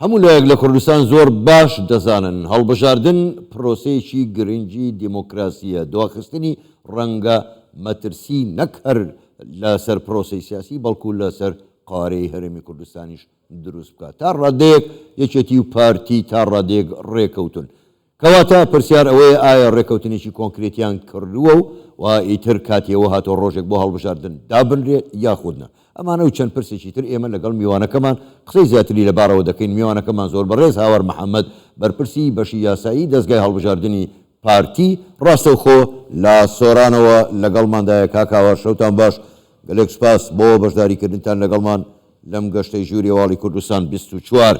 هەموو لایەک لە کوردستان زۆر باش دەزانن هەڵبژاردن پرۆسەیەکی گرنگی دیموکراسییە، دواخستنی ڕەنگە مەترسی نەک هەر لەسەر پرۆسەی سیاسی بەڵکو لەسەر قەوارەی هەرێمی کوردستانیش دروست بکات. تا ڕادەیەک یەکێتی و پارتی تا ڕادەیەک ڕێکەوتون. کەواتە پرسیار ئەوەیە ئایا ڕێکەوتنێکی کۆنکرێتیان کردووە و و ئیتر کاتی ئەوە هاتووە ڕۆژێک بۆ هەڵبژاردن دابنرێت یاخود نا؟ ئەمانە و چەند پرسێکی تر ئێمە لەگەڵ میوانەکەمان قسەی زیاتری لەبارەوە دەکەین، میوانەکەمان زۆر بەڕێز هاوار محەمەد بەرپرسی بەشی یاسایی دەزگای هەڵبژاردنی پارتی ڕاستەوخۆ لە سۆرانەوە لەگەڵماندایە، کاک هاوار شەوتان باش، گەلێک سوپاس بۆ بەشداریکردنتان لەگەڵمان لەم گەشتەی ژووری هەواڵی کوردستان 24.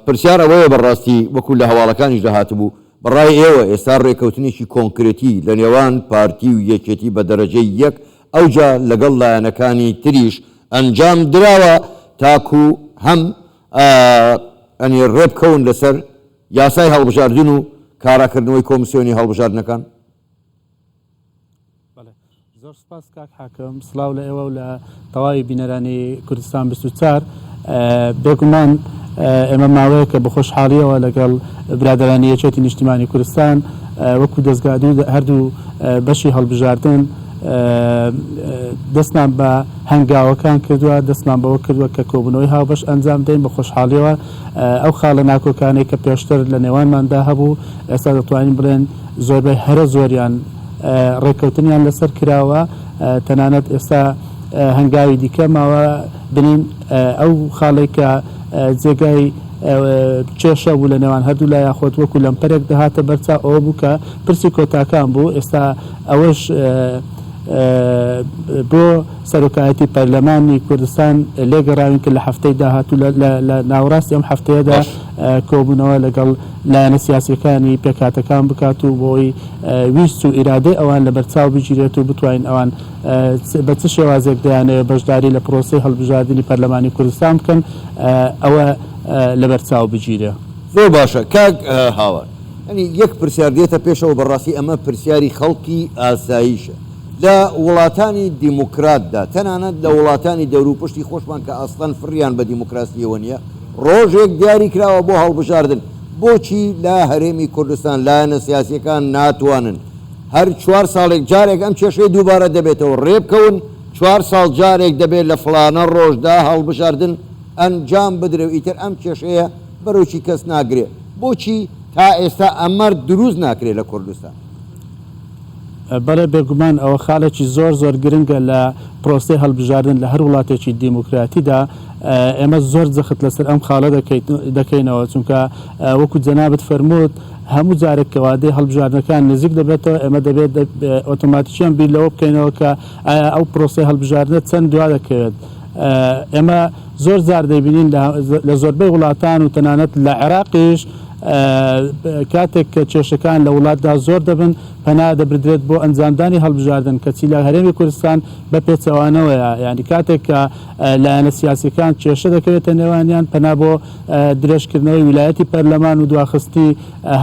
پرسیار ئەوەیە بەڕاستی وەکو لە هەواڵەکانیشدا هاتبوو، بەڕای ئێوە ئێستا ڕێکەوتنێکی کۆنکرێتی لە نێوان پارتی و یەکێتی بە دەرەجەی یەک ئەوجا لەگەڵ لایەنەکانی تریش ئەنجام دراوە تاکو هەم ئەنی ڕێبکەون لەسەر یاسای هەڵبژاردن و کاراکردنەوەی کۆمسیۆنی هەڵبژاردنەکان؟ بەڵێ زۆر سپاس کاک حاکم، سڵاو لە ئێوە و لە تەواوی بینەرانی کوردستان 24. بێگومان ئێمە ماوەیەکە بە خۆشحاڵیەوە لەگەڵ برادەرانی یەکێتی نیشتیمانی کوردستان وەکو دەزگا هەردوو بەشی هەڵبژاردن دەستمان بە هەنگاوەکان کردووە، دەستمان بەوە کردووە کە کۆبوونەوەی هاوبەش ئەنجام بدەین. بە خۆشحاڵیەوە ئەو خاڵە ناکۆکانەی کە پێشتر لە نێوانماندا هەبوو ئێستا دەتوانین بڵێن زۆربەی هەرە زۆریان ڕێککەوتنیان لەسەر کراوە، تەنانەت ئێستا هەنگاوی دیکە ماوە بنین. ئەو خاڵەی کە جێگای کێشە بوو لە نێوان هەردوولا یاخۆد وەکو لەمپەرێک دەهاتە بەرچاو ئەوە بوو کە پرسی کۆتاکان بوو، ئێستا ئەوەش بۆ سەرۆکایەتی پەرلەمانی کوردستان لێگەڕاوین کە لە هەفتەی داهاتوو لە ناوەڕاستی ئەم هەفتەیەدا کۆبوونەوە لەگەڵ لایەنە سیاسییەکانی پێکهاتەکان بکات و بۆی ویست و ئیرادەی ئەوان لەبەرچاو بگیرێت و بتوانین ئەوان بە چ شێوازێک دەیانەوێت بەشداری لە پرۆسەی هەڵبژاردنی پەرلەمانی کوردستان بکەن ئەوە لەبەرچاو بگیرێ. زۆر باشە کاک هاوار. یانی یەک پرسیار دێتە پێشەوە بەڕاستی ئەمە پرسیاری خەڵکی ئاساییشە. لە وڵاتانی دیموکراتدا، تەنانەت لە وڵاتانی دەوروپشتی خۆشمان کە ئەسڵەن فڕیان بە دیموکراسییەوە نییە، ڕۆژێک دیاری کراوە بۆ هەڵبژاردن، بۆچی لە هەرێمی کوردستان لایەنە سیاسییەکان ناتوانن هەر چوار ساڵێک جارێک ئەم کێشەیە دووبارە دەبێتەوە ڕێبکەون، چوار ساڵ جارێک دەبێت لە فڵانە ڕۆژدا هەڵبژاردن ئەنجام بدرێ و ئیتر ئەم کێشەیە بەرۆکی کەس ناگرێ، بۆچی تا ئێستا ئەمە دروست ناکرێ لە کوردستان؟ بەڵێ بێگومان ئەوە خاڵێکی زۆر زۆر گرنگە لە پرۆسەی هەڵبژاردن لە هەر وڵاتێکی دیموکراتیدا، ئێمە زۆر جەخت لەسەر ئەم خاڵە دەکەینەوە، چونکە وەکو جەنابت فەرمووت هەموو جارێک کە وادەی هەڵبژاردنەکان نزیک دەبێتەوە ئێمە دەبێت ئۆتۆماتیکیان بیر لەوە بکەینەوە کە ئایا ئەو پرۆسەی هەڵبژاردنە چەند دوا دەکەوێت. ئێمە زۆر جار دەیبینین لە زۆربەی وڵاتان و تەنانەت لە عێراقیش کاتێک کە کێشەکان لە وڵاتدا زۆر دەبن پەنا دەبردرێت بۆ ئەنجامدانی هەڵبژاردن، کەچی لە هەرێمی کوردستان بە پێچەوانەوەیە، یانی کاتێک کە لایەنە سیاسیەکان کێشە دەکەوێتە نێوانیان پەنا بۆ درێژکردنەوەی ویلایەتی پەرلەمان و دواخستنی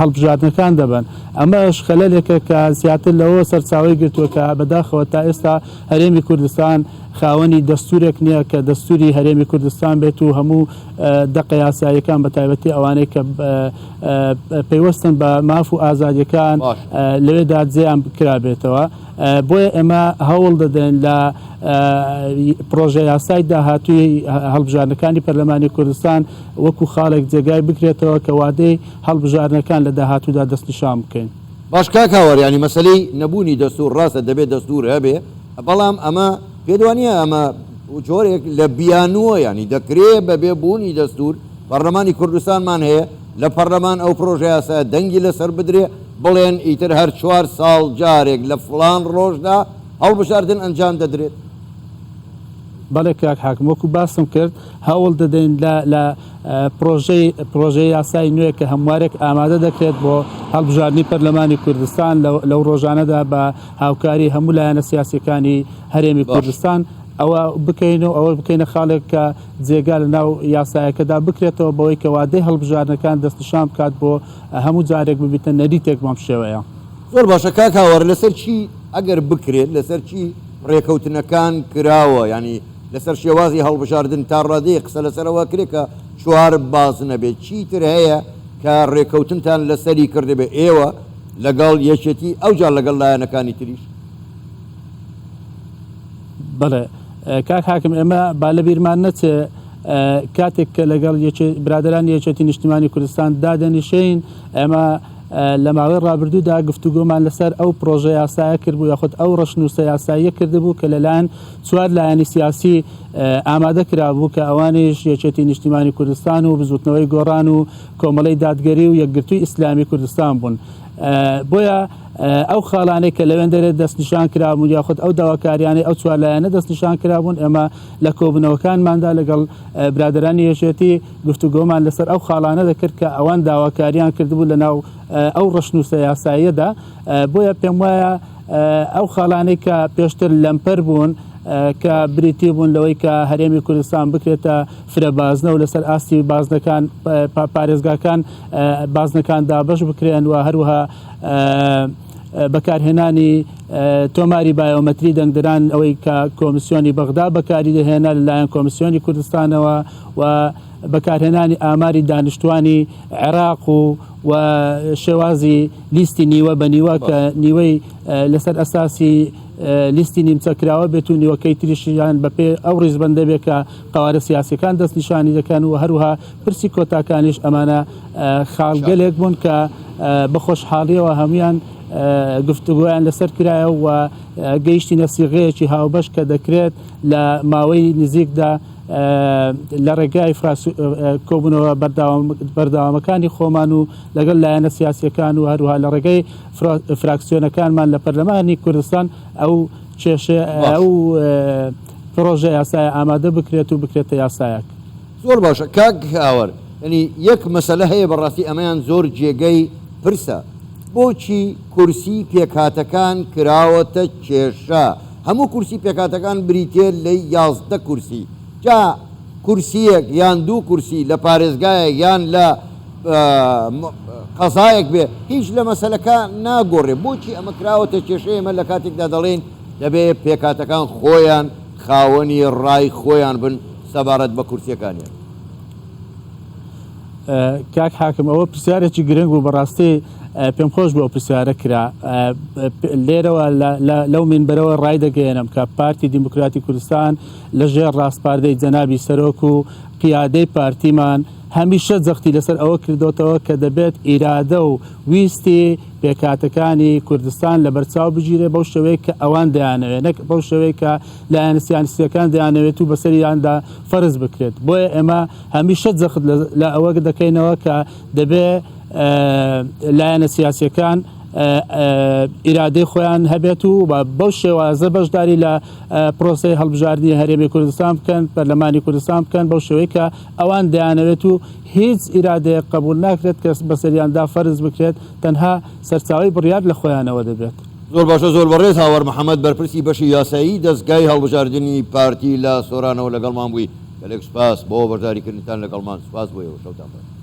هەڵبژاردنەکان دەبەن. ئەمەش خەلەلێکە کە زیاتر لەوە سەرچاوەی گرتووە کە بەداخەوە تا ئێستا هەرێمی کوردستان خاوەنی دەستورێک نییە کە دەستوری هەرێمی کوردستان بێت و هەموو دەقە یاساییەکان بە تایبەتی ئەوانەی کە پەیوەستن بە ماف و ئازادیەکان لەوێدا جێیان کرابێتەوە. بۆیە ئێمە هەوڵ دەدەین لە پرۆژە یاسای داهاتووی هەڵبژاردنەکانی پەرلەمانی کوردستان وەکو خاڵێک جێگای بکرێتەوە کە وادەی هەڵبژاردنەکان لە داهاتوودا دەستنیشان بکەین. باش کاک هاوار یانی مەسەلەی نەبوونی دەستوور ڕاستە دەبێ دەستوور هەبێ بەڵام ئەمە پێت وانیە ئەمە جۆرێک لە بیانووە یانی دەکرێ بەبێ بوونی دەستوور پەڕلەمانی کوردستانمان هەیە لە پەڕلەمان ئەو پرۆژە یاسایە دەنگی لەسەر بدرێ بڵێن ئیتر هەر چوار ساڵ جارێک لە فڵان ڕۆژدا هەڵبژاردن ئەنجام دەدرێت. بەڵێ کاک حاکم وەکو باسم کرد هەوڵ دەدەین لە لە پرۆژەی پرۆژەی یاسای نوێ کە هەموارێک ئامادە دەکرێت بۆ هەڵبژاردنی پەرلەمانی کوردستان لەو ڕۆژانەدا بە هاوکاری هەموو لایەنە سیاسیەکانی هەرێمی کوردستان ئەوە بکەین و ئەوە بکەینە خاڵێک کە جێگا لە ناو یاسایەکەدا بکرێتەوە بەوەی کە وادەی هەڵبژاردنەکان دەستنیشان بکات بۆ هەموو جارێک ببیتە نەریتێک بەم شێوەیە. زۆر باشە کاک هاوار لەسەر چی ئەگەر بکرێت لەسەر چی ڕێکەوتنەکان کراوە یانی لەسەر شێوازی هەڵبژاردن تا ڕادەیەک قسە لەسەر ئەوە کرێ کە چوار بازنە بێت، چیتر هەیە کە ڕێکەوتنتان لەسەری کردبێ ئێوە لەگەڵ یەکێتی ئەوجا لەگەڵ لایەنەکانی تریش؟ بەڵێ کاک حاکم ئێمە با لە بیرمان نەچێ کاتێک کە لەگەڵ برادەرانی یەکێتی نیشتیمانی کوردستان دادەنیشین ئێمە لە ماوەی ڕابردوودا گفتوگۆمان لەسەر ئەو پرۆژە یاسایە کردبوو یاخود ئەو ڕەشنووسە یاساییە کردبوو کە لەلایەن چوار لایەنی سیاسی ئامادە کرابوو کە ئەوانیش یەکێتی نیشتیمانی کوردستان و بزوتنەوەی گۆڕان و کۆمەڵەی دادگەری و یەکگرتووی ئیسلامی کوردستان بوون. بۆیە ئەو خاڵانەی کە لەوێندەرێ دەستنیشان کرابوون یاخود ئەو داواکاریانەی ئەو چوار لایەنە دەستنیشان کرابوون ئێمە لە کۆبوونەوەکانماندا لەگەڵ برادەرانی یەکێتی گفتوگۆمان لەسەر ئەو خاڵانە دەکرد کە ئەوان داواکاریان کردبوو لەناو ئەو ڕەشنووسە یاساییەدا. بۆیە پێم وایە ئەو خاڵانەی کە پێشتر لەمپەر بوون کە بریتی بوون لەوەی کە هەرێمی کوردستان بکرێتە فرە بازنە و لەسەر ئاستی بازنەکان پارێزگاکان بازنەکان دابەش بکرێن و هەروەها بەکارهێنانی تۆماری بایۆمەتری دەنگدەران ئەوەی کە کۆمیسیۆنی بەغدا بەکاری دەهێنا لەلایەن کۆمیسیۆنی کوردستانەوە و بەکارهێنانی ئاماری دانیشتوانی عێراق و و شێوازی لیستی نیوە بە نیوە کە نیوەی لەسەر ئەساسی لیستی نیمچە کراوە بێت و نیوەکەی تریشیان بەپێ ئەو ڕیزبەندە بێت کە قەوارە سیاسیەکان دەستنیشانی دەکەن و هەروها پرسی کۆتاکانیش ئەمانە خاڵگەلێک بوون کە بە خۆشحاڵیەوە هەمویان گفتوگۆیان لەسەر کرایە و گەیشتینە سیغەیەکی هاوبەش کە دەکرێت لە ماوەی نزیکدا لە ڕێگای کۆبوونەوە بەردەوامەکانی خۆمان و لەگەڵ لایەنە سیاسیەکان و هەروها لە ڕێگەی فراکسیۆنەکانمان لە پەرلەمانی کوردستان ئەو کێشە ئەو پرۆژە یاسایە ئامادە بکرێت و بکرێتە یاسایەک. زۆر باشە کاک هاوار یانی یەک مەسەلە هەیە بەڕاستی ئەمەیان زۆر جێگەی پرسە بۆچی کورسی پێکهاتەکان کراوەتە کێشە هەموو کورسی پێکهاتەکان بریتیە لە 11 کورسی جا کورسیەک یان دوو کورسی لە پارێزگایەک یان لە قەزایەک بێ هیچ لە مەسەلەکە ناگۆڕێ بۆچی ئەمە کراوەتە کێشە ئێمە لە کاتێکدا دەڵێین دەبێ پێکهاتەکان خۆیان خاوەنی ڕای خۆیان بن سەبارەت بە کورسیەکانیان. کاک حاکم ئەوە پرسیارێکی گرنگ بوو بەڕاستی پێم خۆش بوو ئەو پرسیارە کرا لێرەوە لەو مینبەرەوە ڕایدەگەیەنم کە پارتی دیموکراتی کوردستان لەژێر ڕاسپاردەی جەنابی سەرۆک و قیادەی پارتیمان هەمیشە جەختی لەسەر ئەوە کردۆتەوە کە دەبێت ئیرادە و ویستی پێکهاتەکانی کوردستان لەبەرچاو بگیرێت بەو شێوەیە کە ئەوان دەیانەوێت نەک بەو شێوەیە کە لایەنە سیاسییەکان دەیانەوێت و بەسەریاندا فەرز بکرێت. بۆیە ئێمە هەمیشە جەخت لە ئەوە دەکەینەوە کە دەبێ لایەنە سیاسییەکان ئیرادەی خۆیان هەبێت و بەو شێوازە بەشداری لە پرۆسەی هەڵبژاردنی هەرێمی کوردستان بکەن، پەرلەمانی کوردستان بکەن بەو شێوەی کە ئەوان دەیانەوێت و هیچ ئیرادەیەک قبوڵ ناکرێت کە بەسەریاندا فەرز بکرێت، تەنها سەرچاوەی بڕیار لە خۆیانەوە دەبێت. زۆر باشە زۆر بەڕێز هاوار محەمەد بەرپرسی بەشی یاسایی دەزگای هەڵبژاردنی پارتی لە سۆرانەوە لەگەڵمان بووی گەلێک سوپاس بۆ بەشداریکردنتان لەگەڵمان سوپاس بۆ ئێوە شەوتان باش.